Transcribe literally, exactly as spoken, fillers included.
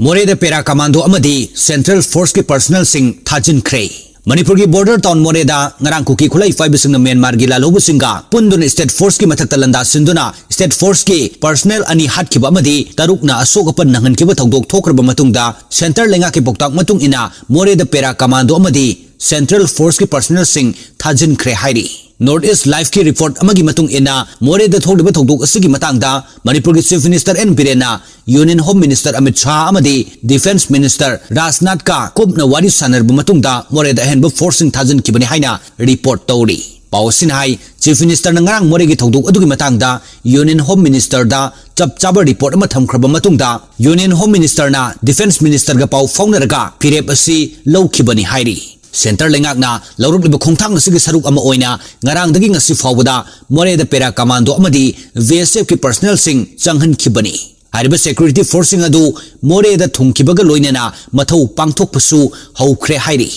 ꯃꯣꯔꯦꯗ ꯄꯦꯔꯥ ꯀꯃꯥꯟꯗꯣ ꯑꯃꯗꯤ ꯁꯦꯟꯇ꯭ꯔꯦꯜ ꯐꯣꯔꯁꯀꯤ ꯄꯔꯁꯅꯦꯜꯁꯤꯡ ꯊꯥꯖꯤꯟꯈ꯭ꯔꯦ꯫ ꯃꯅꯤꯄꯨꯔꯒꯤ ꯕꯣꯔꯗꯔ ꯇꯥꯎꯟ ꯃꯣꯔꯦꯗ ꯉꯔꯥꯡ ꯀꯨꯀꯤ ꯈꯨꯠꯂꯥꯏ ꯄꯥꯏꯕꯁꯤꯡꯅ ꯃ꯭ꯌꯥꯟꯃꯥꯔꯒꯤ ꯂꯥꯜꯍꯧꯕꯁꯤꯡꯒ ꯄꯨꯟꯗꯨꯅ ꯁ꯭ꯇꯦꯠ ꯐꯣꯔꯁꯀꯤ ꯃꯊꯛꯇ ꯂꯥꯟꯗꯥꯁꯤꯟꯗꯨꯅ ꯁ꯭ꯇꯦꯠ ꯐꯣꯔꯁꯀꯤ ꯄꯔꯁꯅꯦꯜ ꯑꯅꯤ ꯍꯥꯠꯈꯤꯕ ꯑꯃꯗꯤ ꯇꯔꯨꯛꯅ ꯑꯁꯣꯛ ꯑꯄꯟ ꯅꯪꯍꯟꯈꯤꯕ ꯊꯧꯗꯣꯛ ꯊꯣꯛꯈ꯭ꯔꯕ ꯃꯇꯨꯡꯗ, ꯁꯦꯟꯇꯔ ꯂꯩꯉꯥꯛꯀꯤ ꯄꯥꯎꯇꯥꯛ ꯃꯇꯨꯡ ꯏꯟꯅ ꯃꯣꯔꯦꯗ ꯄꯦꯔꯥ ꯀꯃꯥꯟꯗꯣ ꯑꯃꯗꯤ ꯁꯦꯟꯇ꯭ꯔꯦꯜ ꯐꯣꯔꯁꯀꯤ ꯄꯔꯁꯅꯦꯜꯁꯤꯡ ꯊꯥꯖꯤꯟꯈ꯭ꯔꯦ ꯍꯥꯏꯔꯤ꯫ ꯅꯣꯔꯠ ꯏꯁ ꯂꯥꯏꯐꯀꯤ ꯔꯤꯄꯣꯔꯠ ꯑꯃꯒꯤ ꯃꯇꯨꯡ ꯏꯟꯅ, ꯃꯣꯔꯦꯗ ꯊꯣꯛꯂꯤꯕ ꯊꯧꯗꯣꯛ ꯑꯁꯤꯒꯤ ꯃꯇꯥꯡꯗ ꯃꯅꯤꯄꯨꯔꯒꯤ ꯆꯤꯐ ꯃꯤꯅꯤꯁꯇꯔ ꯑꯦꯟ ꯕꯤꯔꯦꯟꯅ union home minister Amit Shah ꯑꯃꯗꯤ ꯗꯤꯐꯦꯟꯁ ꯃꯤꯅꯤꯁꯇꯔ ꯔꯥꯖꯅꯥꯊꯀ ꯀꯨꯞꯅ ꯋꯥꯔꯤ ꯁꯥꯟꯅꯔꯕ ꯃꯇꯨꯡꯗ ꯃꯣꯔꯦꯗ ꯑꯍꯦꯟꯕ ꯐꯣꯔꯁꯁꯤꯡ ꯊꯥꯖꯤꯟꯈꯤꯕꯅꯤ ꯍꯥꯏꯅ ꯔꯤꯄꯣꯔꯠ ꯇꯧꯔꯤ꯫ ꯄꯥꯎ ꯑꯁꯤꯅ ꯍꯥꯏ, ꯆꯤꯐ ꯃꯤꯅꯤꯁꯇꯔꯅ ꯉꯔꯥꯡ ꯃꯣꯔꯦꯒꯤ ꯊꯧꯗꯣꯛ ꯑꯗꯨꯒꯤ ꯃꯇꯥꯡꯗ ꯌꯨꯅꯤꯌꯟ ꯍꯣꯝ ꯃꯤꯅꯤꯁꯇꯔꯗ ꯆꯞ ꯆꯥꯕ ꯔꯤꯄꯣꯔꯠ ꯑꯃ ꯊꯝꯈ꯭ꯔꯕ ꯃꯇꯨꯡꯗ, ꯌꯨꯅꯤꯌꯟ ꯍꯣꯝ ꯃꯤꯅꯤꯁꯇꯔꯅ ꯗꯤꯐꯦꯟꯁ ꯃꯤꯅꯤꯁꯇꯔꯒ ꯄꯥꯎ ꯐꯥꯎꯅꯔꯒ ꯐꯤꯔꯦꯞ ꯑꯁꯤ ꯂꯧꯈꯤꯕꯅꯤ ꯍꯥꯏꯔꯤ꯫ ꯁꯦꯟꯇꯔ ꯂꯩꯉꯥꯛꯅ ꯂꯧꯔꯛꯂꯤꯕ ꯈꯣꯡꯊꯥꯡ ꯑꯁꯤꯒꯤ ꯁꯔꯨꯛ ꯑꯃ ꯑꯣꯏꯅ ꯉꯔꯥꯡꯗꯒꯤ ꯉꯁꯤ ꯐꯥꯎꯕꯗ ꯃꯣꯔꯦꯗ ꯄꯦꯔꯥ ꯀꯃꯥꯟꯗꯣ ꯑꯃꯗꯤ ꯕꯤ ꯑꯦꯁ ꯑꯦꯐꯀꯤ ꯄꯔꯁꯅꯦꯜꯁꯤꯡ ꯆꯪꯍꯟꯈꯤꯕꯅꯤ꯫ ꯍꯥꯏꯔꯤꯕ ꯁꯦꯀ꯭ꯌꯨꯔꯤꯇꯤ ꯐꯣꯔꯁꯁꯤꯡ ꯑꯗꯨ ꯃꯣꯔꯦꯗ ꯊꯨꯡꯈꯤꯕꯒ ꯂꯣꯏꯅꯅ ꯃꯊꯧ ꯄꯥꯡꯊꯣꯛꯄꯁꯨ ꯍꯧꯈ꯭ꯔꯦ ꯍꯥꯏꯔꯤ꯫